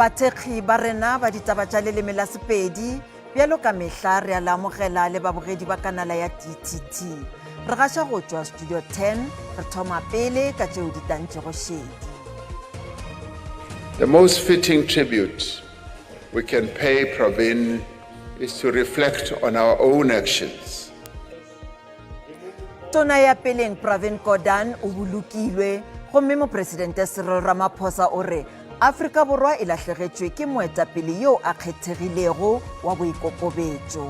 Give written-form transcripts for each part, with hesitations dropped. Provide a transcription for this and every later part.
Bathekgi ba rena ba ditaba tša leleme la Sepedi, bjalo ka mehla re a le amogela le babogedi ba kanala ya TTT. Re gaša go tšwa Studio 10, re thoma pele ka tšeo di tantšego šedi. The most fitting tribute we can pay Pravin is to reflect on our own actions. Tona ya peleng Pravin Gordhan o bolokilwe gomme Mopresidente Cyril Ramaphosa o re Afrika Borwa e lahlegetšwe ke moetapele yo a kgethegilego wa boikokobetšo.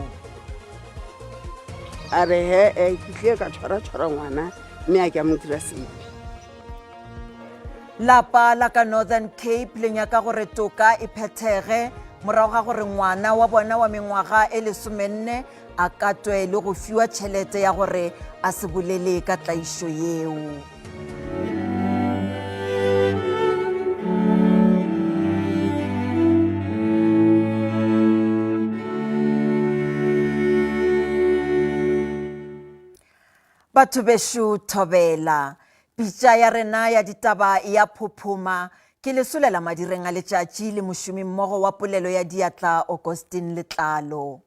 A re he-e ke tlile ka tshwara-tshwara ngwana mme a ke a mo dira sepe. Lapa la ka Northern Cape le nyaka gore toka e phethege morago ga gore ngwana wa bona wa mengwaga e lesomenne a katwe le go fiwa tšhelete ya gore a se bolele ka tlaišo yeo. Batho bešo thobela. Pitša ya rena ya ditaba ya phophoma ke lesolela madireng a letšatši le mošomimmogo wa polelo ya diatla Augustine Letlalo.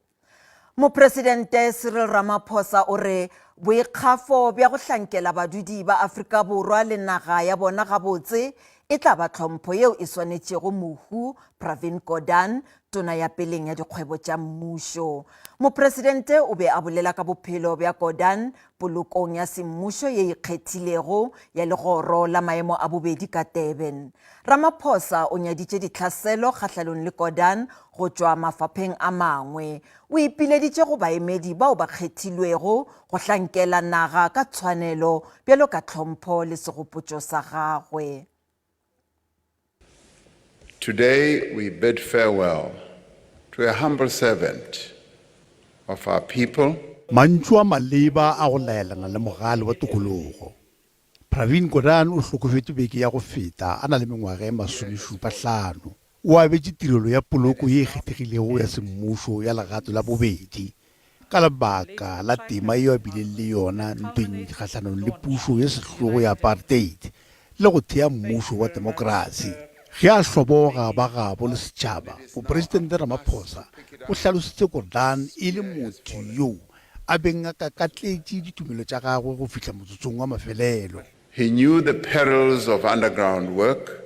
Mopresidente Cyril Ramaphosa o re boikgafo bja go hlankela badudi ba Afrika Borwa le naga ya bona gabotse e tla ba tlhompho yeo e swanetšego mohu Pravin Gordhan, tona ya peleng ya dikgwebo tša mmušo. Mopresidente o be a bolela ka bophelo bja Gordhan polokong ya semmušo ye ikgethilego ya legoro la maemo a bobedi ka Durban. Ramaphosa o nyaditše ditlhaselo kgahlanong le Gordhan go tšwa mafapheng a mangwe. O ipileditše go baemedi bao ba kgethilwego go hlankela naga ka tshwanelo bjalo ka tlhompho le segopotšo sa gagwe. Today we bid farewell to a humble servant of our people. Mantšu a maleba a go laelana le mogale wa tokologo. Pravin Gordhan o hlokofetše beke ya go feta a na le mengwaga e masomešupa-hlano. O abetše tirelo ya poloko ye e kgethegilego ya semmušo ya legato la bobedi ka lebaka la tema yeo a bileng le yona ntweng kgahlanong le pušo ye sehlogo ya apartheid le go thea mmušo wa temokrasi. Ge a hloboga ba gabo le setšhaba, Mopresidente Ramaphosa o hlalositše Gordhan e le motho yoo a beng a kakatletše ditumelo tša gagwe go fihla motsotsong wa mafelelo. He knew the perils of underground work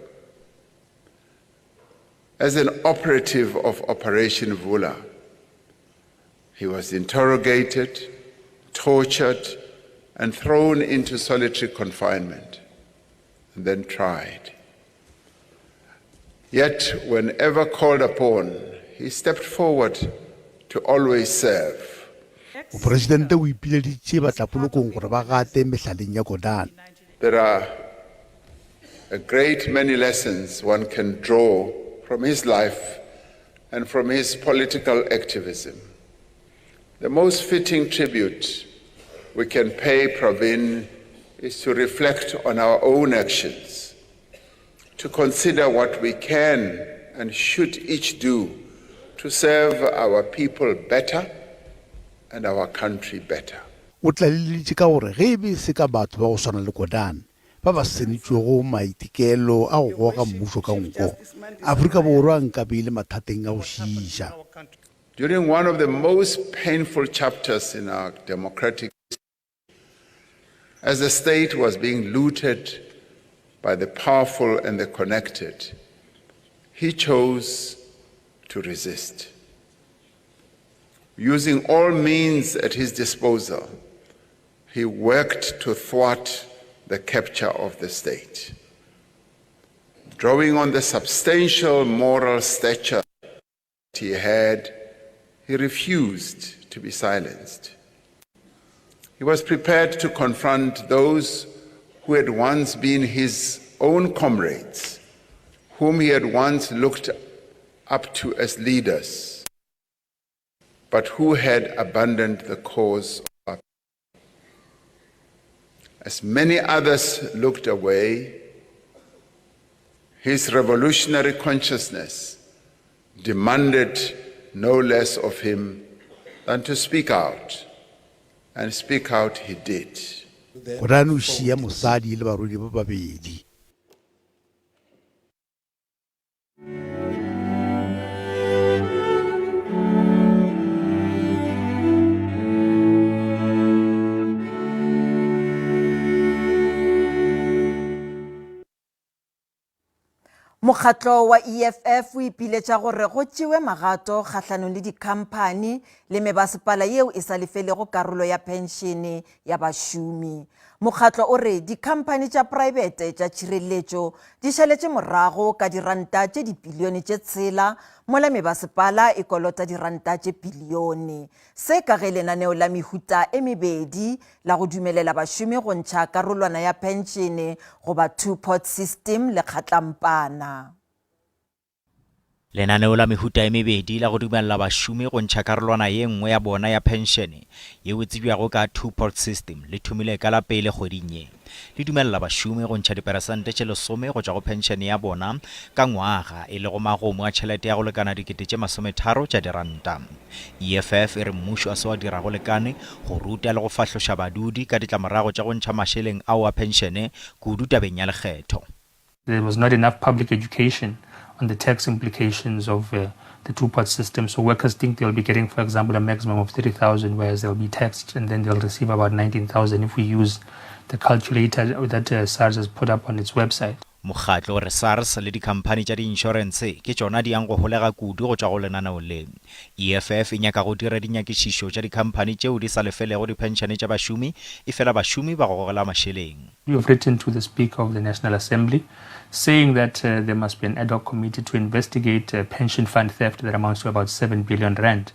as an operative of Operation Vula. He was interrogated, tortured, and thrown into solitary confinement, and then tried. Yet, whenever called upon, he stepped forward to always serve. Mopresidente o ipileditše batlapolokong gore ba gate mehlaleng ya Gordhan. There are a great many lessons one can draw from his life and from his political activism. The most fitting tribute we can pay Pravin is to reflect on our own actions, to consider what we can and should each do to serve our people better and our country better. O tlaleleditše ka gore ge e be e se ka batho ba go swana le Gordhan ba ba senetšwego maitekelo a go goga mmušo ka nko, Afrika Borwa nkabe e le mathateng a go šiiša. During one of the most painful chapters in our democratic history, as the state was being looted by the powerful and the connected, he chose to resist. Using all means at his disposal, he worked to thwart the capture of the state. Drawing on the substantial moral stature he had, he refused to be silenced. He was prepared to confront those who had once been his own comrades, whom he had once looked up to as leaders, but who had abandoned the cause of As many others looked away, his revolutionary consciousness demanded no less of him than to speak out, and speak out he did. Gordhan o šia mosadi le barwedi ba babedi. Mokgatlo wa EFF o ipiletša gore go tšewe magato kgahlanong le dikhamphani le mebasepala yeo e sa lefelego karolo ya phenšene ya bašomi. Mokgatlo o re dikhamphani tša praebete tša tšhireletšo di šaletše morago ka diranta tše dipilione tše tshela mola mebasepala e kolota diranta tše pilione. Se ka ge lenaneo la mehuta e mebedi la go dumelela bašomi go ntšha karolwana ya phenšene goba two-pot system le kgatlampana. Lenaneo la mehuta e mebedi la go dumelela bašomi go ntšha karolwana ye nngwe ya bona ya phenšene yeo e tsebjago ka two-pot system le thomile ka la pele kgweding ye. Le dumelela bašomi go ntšha diperesente tše lesome go tšwa go phenšene ya bona ka ngwaga, e lego magomo a tšhelete ya go lekana 30,000 tša diranta. EFF e re mmušo a se wa dira go lekane go ruta le go fahloša badudi ka ditlamorago tša go ntšha mašeleng ao a phenšene, kudu tabeng ya lekgetho. There was not enough public education on the tax implications of uh, the two-pot system. So workers think they'll be getting, for example, a maximum of 30,000, whereas they'll be taxed and then they'll receive about 19,000 if we use the calculator that uh, SARS has put up on its website. Mokgatlo o re SARS le dikhamphani tša diinšorense ke tšona di yang go holega kudu go tšwa go lenaneo le. EFF e nyaka go dira dinyakišišo tša dikhamphani tšeo di sa lefelego diphenšene tša bašomi, efela bašomi ba go gogela mašeleng. We have written to the Speaker of the National Assembly saying that uh, there must be an ad hoc committee to investigate uh, pension fund theft that amounts to about 7 billion rand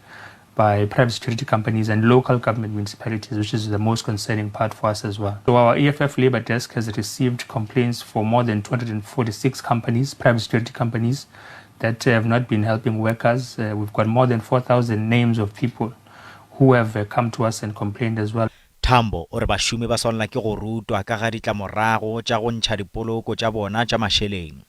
by private security companies and local government municipalities, which is the most concerning part for us as well. So our EFF Labor Desk has received complaints for more than 246 companies, private security companies, that have not been helping workers. Uh, we've got more than 4,000 names of people who have uh, come to us and complained as well. Tambo o re bašomi ba swanela ke go rutwa ka ga ditlamorago tša go ntšha dipoloko tša bona tša mašeleng.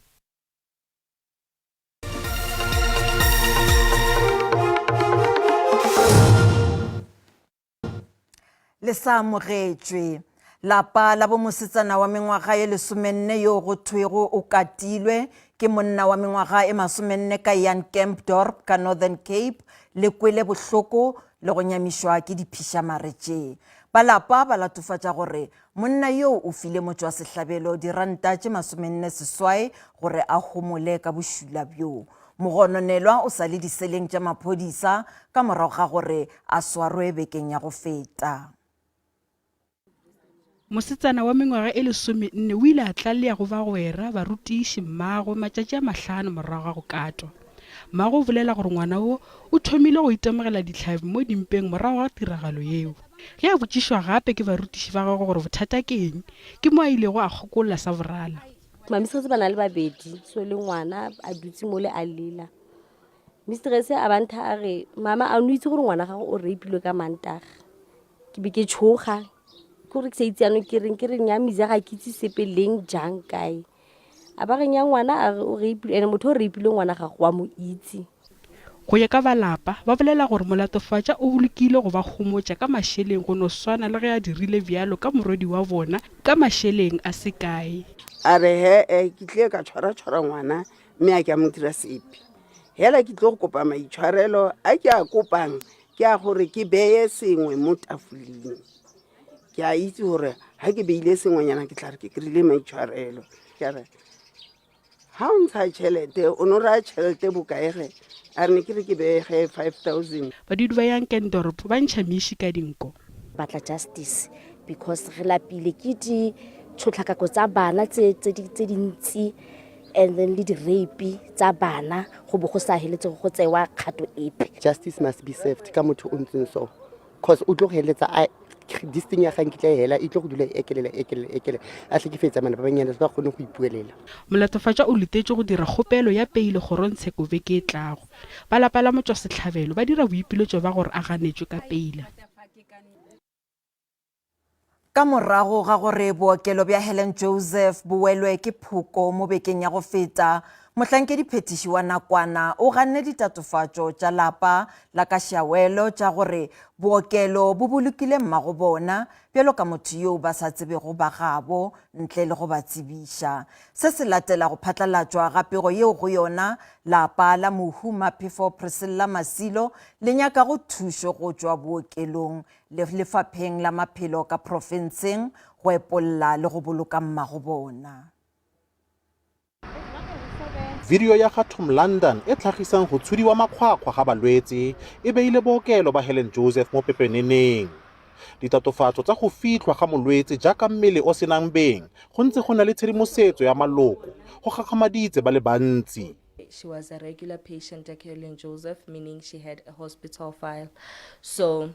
Le sa amogetšwe. Lapa la bomosetsana wa mengwaga ye lesomenne yo go thwego o katilwe ke monna wa mengwaga e masomenne ka Jan Kempdorp ka Northern Cape le kwele bohloko le go nyamišwa ke diphišamare tše. Ba lapa ba latofatša gore monna yoo o file motšwasehlabelo diranta tše 48 gore a homole ka bošula bjo. Mogononelwa o sa le diseleng tša maphodisa ka morago ga gore a swarwe bekeng ya go feta. Mosetsana wa mengwaga e lesomenne o ile a tlalea go bagwera, barutiši, mmagwe matšatši a mahlano morago ga go katwa. Mmagwe o bolela gore ngwana wo o thomile go itemogela dihlabi mo dimpeng morago ga tiragalo yeo. Ge a botšišwa gape ke barutiši ba gagwe gore bothata ke eng, ke mo a ilego a kgokolla sa borala. Mamistress ba na le babedi, so le ngwana a dutse mole a lela. Mistress a ba ntha a re, mama a no itse gore ngwana gago o rapilwe ka Mantaga. Ke be ke tshoga ke gore ke sa itse yanong ke reng ke reng ya miza ga ke itse sepe leng jang kae a ba reng ya ngwana a re o rapile ene motho o rapile ngwana ga go wa mo itse. Go ya ka ba lapa, ba bolela gore molatofatša o bolokile go ba homotša ka mašeleng go no swana le ge a dirile bjalo ka morwedi wa bona ka mašeleng a se kae. A re, He-e, ke tlile ka tshwara-tshwara ngwana mme a ke a mo dira sepe. Hela ke tlo go kopa maitshwarelo a ke a kopang ke a gore ke beye sengwe mo tafoleng ke a itse gore ga ke beile sengwenyana ke tla re ke kry-ile maitshwarelo ke re ga o ntsha tšhelete o no raya tšhelete bokaege a re ne ke re ke bege 5000 Badudi ba Yankendorp ba ntšha meši ka dinko. Batla justice because re lapile ke ditshotlakako tsa bana tse dintsi and then le di-rape tsa bana go bo go sa heletse go tsewa kgato epe. Justice must be served ka motho o ntseng so cause o tlo go heletsa a this thing ya ga nkitla e hela e tlo go dula e ekelela ekelela ekelela a hlekefetsa bana ba banyane ba kgone go ipuelela. Molatofatšwa o letetšwe go dira kgopelo ya peile kgorongtsheko beke e tlago. Ba lapa la motšwasehlabelo ba dira boipiletšo ba gore a ganetšwe ka peila. Ka morago ga gore bookelo bja Helen Joseph bo welwe ke phoko mo bekeng ya go feta, mohlankediphethiši wa nakwana o ganne ditatofatšo tša lapa la ka Šiawelo tša gore bookelo bo bolokile mmagobona bjalo ka motho yoo ba sa tsebego ba gabo ntle le go ba tsebiša. Se se latela go phatlalatšwa ga pego yeo go yona lapa la mohu Maphefo Priscilla Masilo le nyakago thušo go tšwa bookelong le Lefapheng la Maphelo ka profenseng go epolla le go boloka mmagobona. Video ya ga Tom London e tlhagisang go tshodiwa makgwakgwa ga balwetse e beile bookelo ba Helen Joseph mo pepeneneng. Ditatofatso tsa go fitlhwa ga molwetse jaaka mmele o senang beng go ntse go na le tshedimosetso ya maloko go gakgamaditse ba le bantsi. She was a regular patient at Helen Joseph, meaning she had a hospital file. So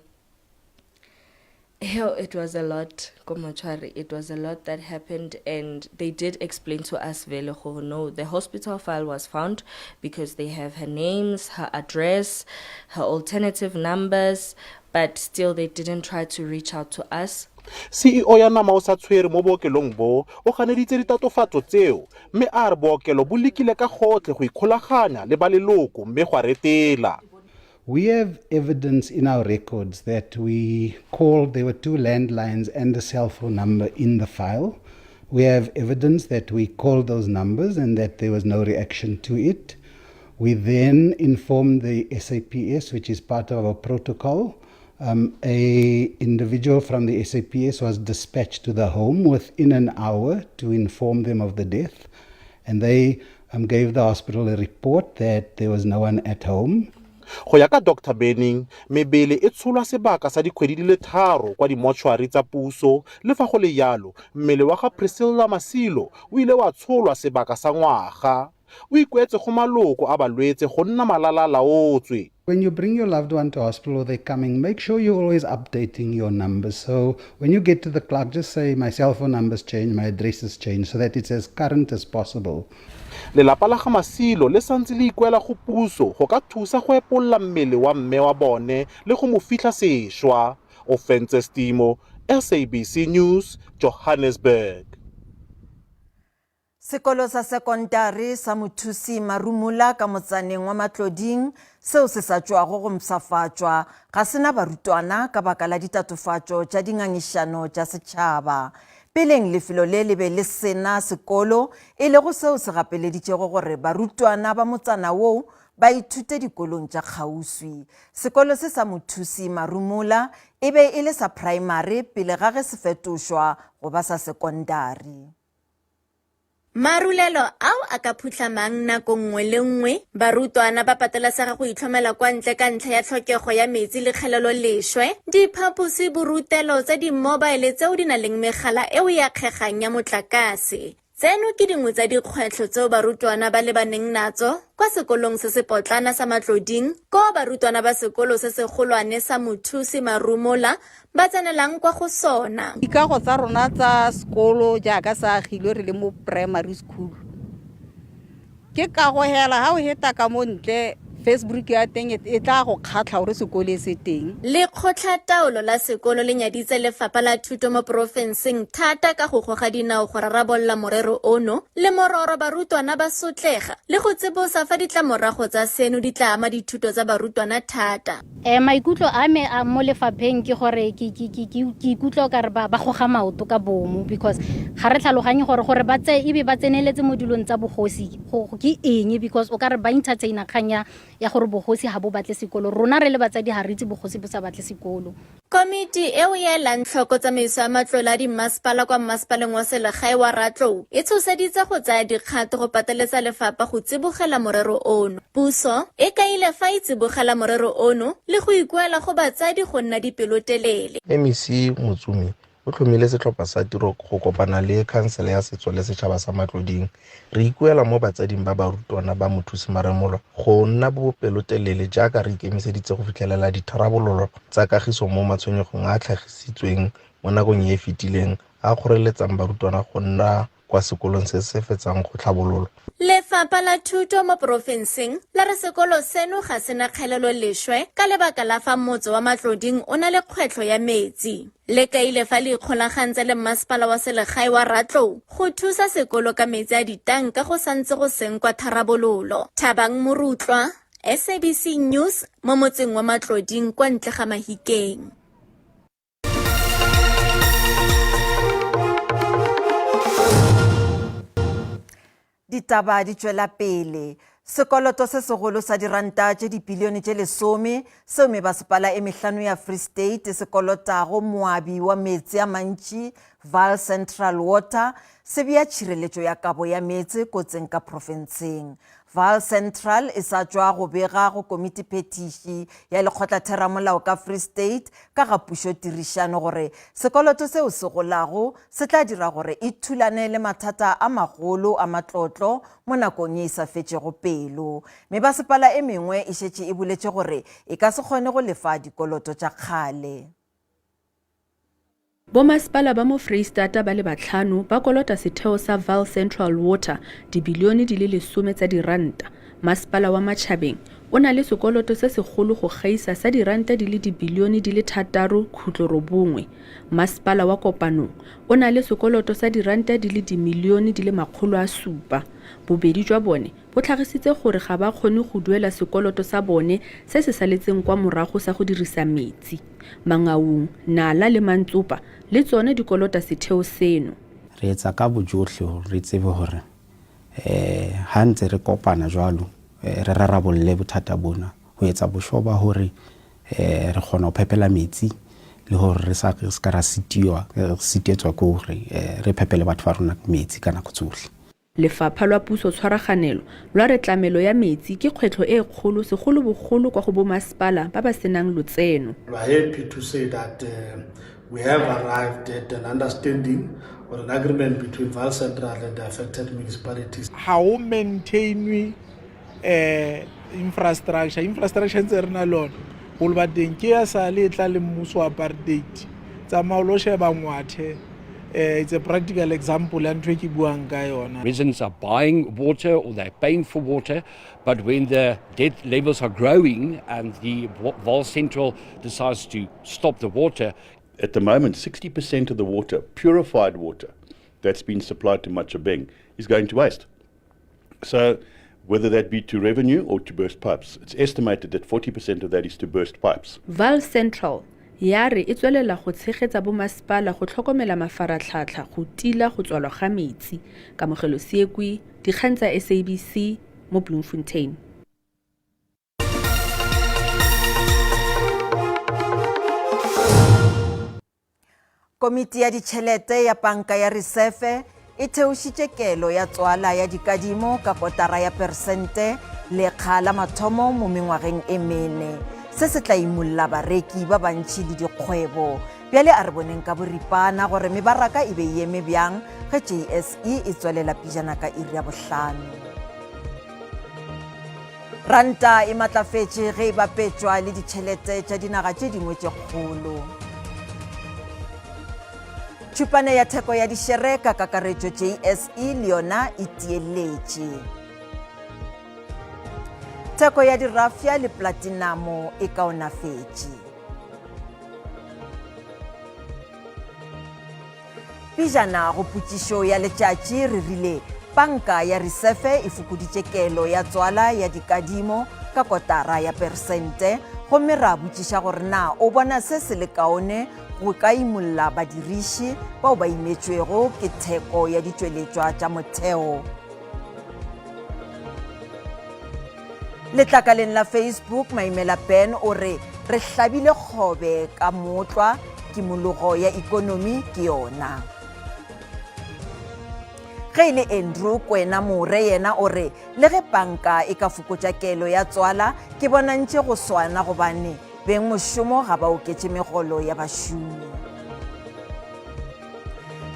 Hell, it was a lot, ko mortuary. It was a lot that happened, and they did explain to us, vele gore no, the hospital file was found because they have her names, her address, her alternative numbers, but still they didn't try to reach out to us. CEO ya Nama o sa tshwere mo bookelong bo o ganeditse ditatofatso tseo mme a re bookelo bo lekile ka gotlhe go ikgolaganya le ba leloko mme gwa retela. We have evidence in our records that we called, there were two landlines and a cell phone number in the file. We have evidence that we called those numbers and that there was no reaction to it. We then informed the SAPS, which is part of our protocol. Um, a individual from the SAPS was dispatched to the home within an hour to inform them of the death, and they um, gave the hospital a report that there was no one at home. Go ya ka Doctor Benning, mebele e tsholwa sebaka sa dikgwedi di le tharo kwa dimotšhwari tsa puso, le fa go le jalo, mmele wa ga Priscilla Masilo o ile wa tsholwa sebaka sa ngwaga. O ikuetse go maloko a balwetse go nna malalaalaotswe. When you bring your loved one to hospital or they're coming, make sure you're always updating your numbers. So when you get to the clerk, just say, my cell phone number's changed, my address has changed, so that it's as current as possible. Lelapa la ga Masilo le santse le ikuela go puso go ka thusa go epolola mmele wa mme wa bone le go mo fitlha sešwa. Ofentse Stimo, SABC News, Johannesburg. Sekolo sa sekontari sa Mothusi Marumula ka motsaneng wa Matloding seo se sa tšwago go mpshafatšwa ga se na barutwana ka baka la ditatofatšo tša dingangišano tša setšhaba. Peleng lefelo le le be le se na sekolo e lego seo se gapeleditšego gore barutwana ba motsana woo ba ithute dikolong tša kgauswi. Sekolo se sa Mothusi Marumula e be e le sa praemari pele ga ge se fetošwa go ba sa sekondari. Marulelo ao a ka phuhlamang nako nngwe le nngwe, barutwana ba patelesega go itlhomela kwa ntle ka ntlha ya tlhokego ya metsi le kgeleloleswe, diphaposiborutelo tsa dimmobaele tseo di nang le megala eo e akgegang ya motlakase. Tseno ke dingwe tsa dikgwetlho tseo barutwana ba lebaneng natso kwa sekolong se se potlana sa Matloding, koo barutwana ba sekolo se segolwane sa Mothusi Marumola ba tsenelang kwa go sona. Dikago tsa rona tsa sekolo jaaka se agilwe re le mo primary school ke kago hela ha o heta ka mo ntle Facebook ya teng e tla go kgatlha gore sekole se teng. Lekgotlataolo la sekolo le nyaditse lefapha la thuto mo porofenseng thata ka go goga dinao go rarabolola morero ono, le mororo barutwana ba sotlega le go tsibosa fa ditlamorago tsa seno di tla ama dithuto tsa barutwana thata. Eh, maikutlo a me a mo lefapheng ke gore ke ke ke ke ke ikutlwa o kare ba ba goga maoto ka bomo because ga re tlhaloganye gore gore ba tse ebe ba tseneletse mo dilong tsa bogosi go ke eng because o kare ba entertainer kgang ya ya gore bogosi ga bo batle sekolo rona re le batsadi ga re itse bogosi bo sa batle sekolo. Komiti eo e elang tlhoko tsamaiso ya matlole a dimmasepala kwa mmasepaleng wa selegae wa Ratlou e tshoseditse go tsaya dikgato go pateletsa lefapha go tsibogela morero ono. Puso e kaile fa e tsibogela morero ono le go ikuela go batsadi go nna dipelotelele. MEC Motsumi o tlhomile setlhopha sa tiro go kopana le khansele ya setso le setšhaba sa Matloding. Re ikuela mo batsading ba barutwana ba Mothusi Maremolwa go nna bopelotelele jaaka re ikemiseditse go fitlhelela ditharabololo tsa kagiso mo matshwenyegong a a tlhagisitsweng mo nakong e e fetileng a a kgoreletsang barutwana go nna kwa sekolong se se fetsang go tlhabololwa. Lefapha la Thuto mo porofenseng la re sekolo seno ga se na kgelelo lešwe ka lebaka la fa motse wa Matloding o na le kgwetlho ya metsi. Le kaile fa le ikgolagantse le mmasepala wa selegae wa Ratlou go thusa sekolo ka metsi a ditanka go santse go senkwa tharabololo. Thabang Morutlwa, SABC News mo motseng wa Matloding kwa ntle ga Mahikeng. Ditaba di tšwela pele. Sekoloto se segolo sa diranta tše dipilione tše lesome seo mebasepala e mehlano ya Free State se kolotago moabi wa meetse a mantši Vaal Central Water se bea tšhireletšo ya kabo ya meetse kotseng ka profenseng. Vaal Central e sa tšwa go bega go komitiphethiši ya lekgotlatheramolao ka Free State ka ga pušotirišano gore sekoloto seo se golago se tla dira gore e thulane le mathata a magolo a matlotlo mo nakong ye e sa fetšego pelo. Mebasepala e mengwe e šetše e boletše gore e ka se kgone go lefa dikoloto tša kgale. Bomasepala ba mo Freistata ba le batlhano ba kolota setheo sa Vaal Central Water dibilione di le lesome tsa diranta. Masepala wa Matjhabeng o na le sekoloto se segolo go gaisa sa diranta di le dibilione di le 6.9. Masepala wa Kopanong o na le sekoloto sa diranta di le dimilione di le 700. Bobedi jwa bone bo tlhagisitse gore ga ba kgone go duela sekoloto sa bone se se saletseng kwa morago sa go dirisa metsi. Mangaung, Nala le Mantsopa le tsone di kolota setheo seno. Re etsa ka bojohle hore re tsebe hore um ha ntse re kopana jwalo re rarabolle bothata bona ho etsa bosho ba hore um re kgona ho phepela metsi le hore re sa re ska ra sitiwa re sitetswa ke hore re phepele batho ba rona metsi ka nako tsohle. Lefapha lwa Puso Tshwaraganelo lwa re tlamelo ya metsi ke kgwetlho e kgolo segolobogolo kwa go bomasepala ba ba senang lotseno. We are happy to say that we have arrived at an understanding or an agreement between Vaal Central and the affected municipalities. Ga o maintainwe eh infrastructure infrastructure ntse re na le yone bolo ba teng ke ya sa le tla le mmuso wa apartheid tsamao lo sheba ngwathe eh it's a practical example ya ntho e ke buang ka yona. Residents are buying water or they're paying for water, but when the debt levels are growing and the Vaal Central decides to stop the water. At the moment, 60% of the water, purified water, that's been supplied to Matjhabeng is going to waste. So whether that be to revenue or to burst pipes, it's estimated that 40% of that is to burst pipes. Vaal Central ya re e tswelela go tshegetsa bomasepala go tlhokomela mafaratlhatlha go tila go tswalwa ga metsi. Kamogelo Seekwi, Dikgang tsa SABC mo Bloemfontein. Komiti ya ditšhelete ya Panka ya Risefe e theošitše kelo ya tswala ya dikadimo ka kotara ya persente lekga la mathomo mo mengwageng e mene. Se se tla imulla bareki ba bantši le dikgwebo. Bjale a re boneng ka boripana gore mebaraka e be e eme bjang ge JSE e tswelela pijana ka iri ya bohlano. Ranta e matlafetše ge e bapetšwa le ditšhelete tša dinaga tše dingwe tše kgolo. Tšhupane ya theko ya dišere ka kakaretšo JSE le yona e tieletše. Theko ya dirafša le platinamo e kaonafetše. Pejana go potšišo ya letšatši re rile Panka ya Risefe e fokoditše kelo ya tswala ya dikadimo ka kotara ya persente gomme ra botšiša gore na o bona se se le kaone go ka imolla badiriši bao ba imetšwego ke theko ya ditšweletšwa tša motheo. Letlakaleng la Facebook, Maimela Ben o re, Re hlabile kgobe ka mootlwa, kimologo ya ikonomi ke yona. Ge e le Andrew Kwena More yena o re, Le ge panka e ka fokotša kelo ya tswala, ke bona ntše go swana gobane bengmošomo ga ba oketše megolo ya bašomi.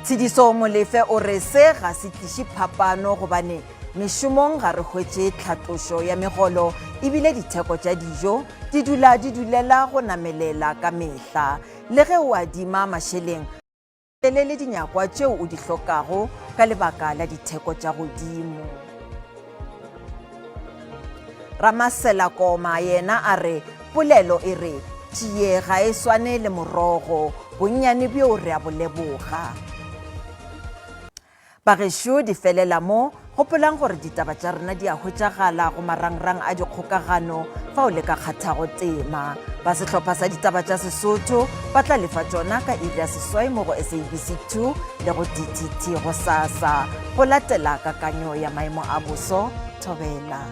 Tshidiso Molefe o re se ga se tliše phapano gobane mešomong ga re hwetše tlhatlošo ya megolo ebile ditheko tša dijo di dula di dulela go namelela ka mehla. Le ge o adima mašeleng le dinyakwa tšeo o di hlokago ka lebaka la ditheko tša godimo. Ramasela Koma yena a re polelo e re tšie ga e swane le morogo, bonnyane bjo re a bo leboga. Bagešo di felela mo, gopolang gore ditaba tša rena di a hwetšagala go marangrang a dikgokagano fao le ka kgathago tema. Ba sehlopha sa ditaba tša Sesotho ba tla lefa tšona ka iri ya seswai mo go SABC 2 le go DTT gosasa. Go latela kakanyo ya maemo a boso, thobela.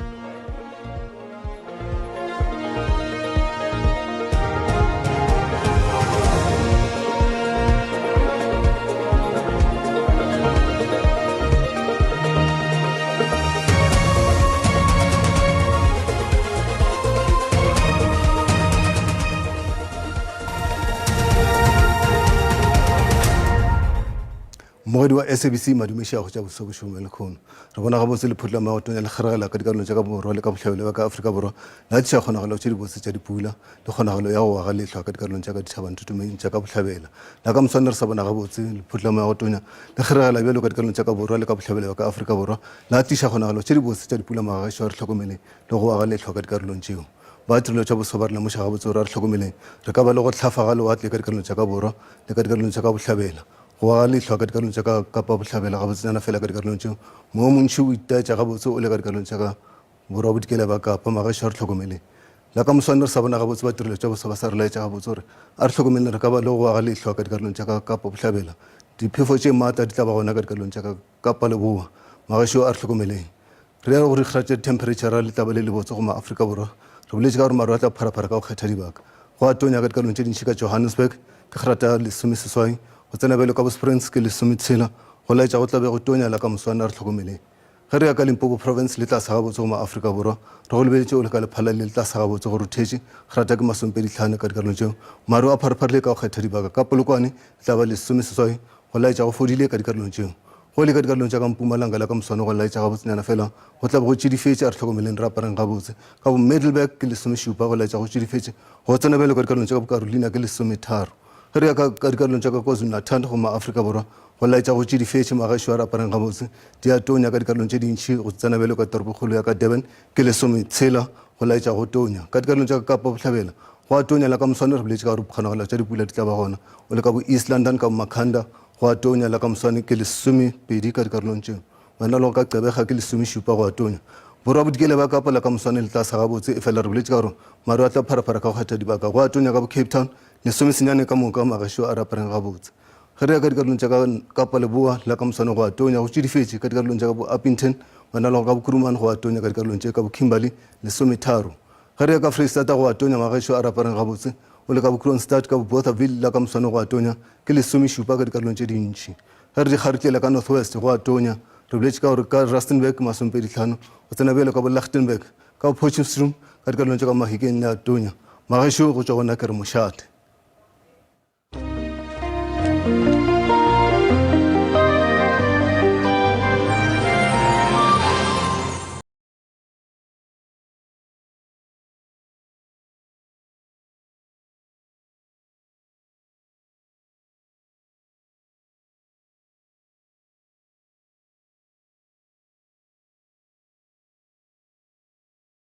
Mmogedi wa SABC Madume Šiago tša boso bošego bja lekhono. Re bona gabotse lephotla la maotonya le kgeregela ka dikarolong tša ka borwa le ka bohlabela bja ka Afrika Borwa la tliša kgonagalo tše dibotse tša dipula le kgonagalo ya go wa ga lehlwa ka dikarolong tša ka dithabanthotomeng tša ka bohlabela. La ka moswane re sa bona gabotse lephotla la maotonya le kgeregela bjalo ka dikarolong tša ka borwa le ka bohlabela bja ka Afrika Borwa la tliša kgonagalo tše dibotse tša dipula magagešo a re hlokomeleng le go wa ga lehlwa ka dikarolong tšeo. Ba tirelo tša boso ba re lemoša gabotse gore a re hlokomeleng re ka ba le go hlafa ga lewatle ka dikarolong tša ka borwa le ka dikarolong tša ka bohlabela. Go wa ga lehlwa ka dikarolong tša ka Kapa Bohlabela gabotsenyana fela ka dikarolong tšeo. Moya o montši o itaetša gabotse o le ka dikarolong tša ka Borwa Bodikela bja Kapa. Magaešo a re hlokomeleng. La ka moswane re sa bona gabotse ba tirelo tša bosa ba sa re laetša gabotse gore a re hlokomeleng re ka ba le go wa ga lehlwa ka dikarolong tša ka Kapa Bohlabela. Diphefo tše maatla di tla ba gona ka dikarolong tša ka Kapa Leboa. Magaešo a re hlokomeleng. Re ya go dikgara tša dithemphereitšhara le taba le lebotse go maAfrika Borwa. Re boletše ka gore maru a tla pharaphara ka go kgetha dibaka. Go a tonya ka dikarolong tše dintši ka Johannesburg ke kgrata ya lesomeseswai, go tsena bjalo ka bo Springs ke lesometshela, go laetša go tla be go tonya la ka moswane a re hlokomeleng. Ge re ya ka Limpopo Province le tlase gabotse go maAfrika Borwa, re go lebeletše o le ka Lephalale le tlase gabotse go ruthetše, kgrata ke masomepedihlano ka dikarolong tšeo. Maru a pharapharile ka go kgetha dibaka. Ka Polokwane e tla ba lesomeseswai, go laetša go fodile ka dikarolong tšeo. Go le ka dikarolong tša ka Mpumalanga la ka moswane go laetša gabotsenyana fela go tla be go tšidifetše, a re hlokomeleng re apareng gabotse. Ka bo Middelburg ke lesomešupa go laetša go tšidifetše, go tsena bjalo ka dikarolong tša ka bo Carolina ke lesometharo. Ge re ya ka ka dikarolong tša ka KwaZulu-Natal go maAfrika Borwa go laetša go tšidifetše, magaešo a re apareng gabotse, di a tonya ka dikarolong tše dintši go tsena bjalo ka toropokgolo ya ka Durban ke lesometshela go laetša go tonya. Ka dikarolong tša ka Kapa Bohlabela go a tonya la ka moswane re boletše ka gore kgonagalo tša dipula di tla ba gona o le ka bo East London ka bo Makhanda Go a tonya la ka moswane ke lesomepedi ka dikarolong tšeo. Wena le go ka Gqeberha ke lesomešupa go a tonya. Borwa bodikela bja Kapa la ka moswane le tla sa gabotse efela re boletše ka gore maru a tla pharaphara ka go kgetha dibaka. Go a tonya ka bo Cape Town lesomesenyane ka moka magešo a re apareng gabotse. Ge re ya ka dikarolong tša ka Kapa Leboa la ka moswane go a tonya go tšidifetše ka dikarolong tša ka bo Upington wena le go ka bo Kuruman go a tonya ka dikarolong tše ka bo Kimberley lesometharo. Ge re ya ka Freistata go a tonya magešo a re apareng gabotse. O le ka bo Kroonstad ka bo Bothaville la ka moswane go a tonya ke lesomešupa ka dikarolong tše dintši. Ge re di kgarutlela ka North West go a tonya. Re boletše ka gore ka Rustenburg ke masomepedihlano go tsena bjalo ka bo Lichtenburg ka bo Potchefstroom ka dikarolong tša ka Mahikeng le a tonya. Magešo go tšwa go nna ke re mošate.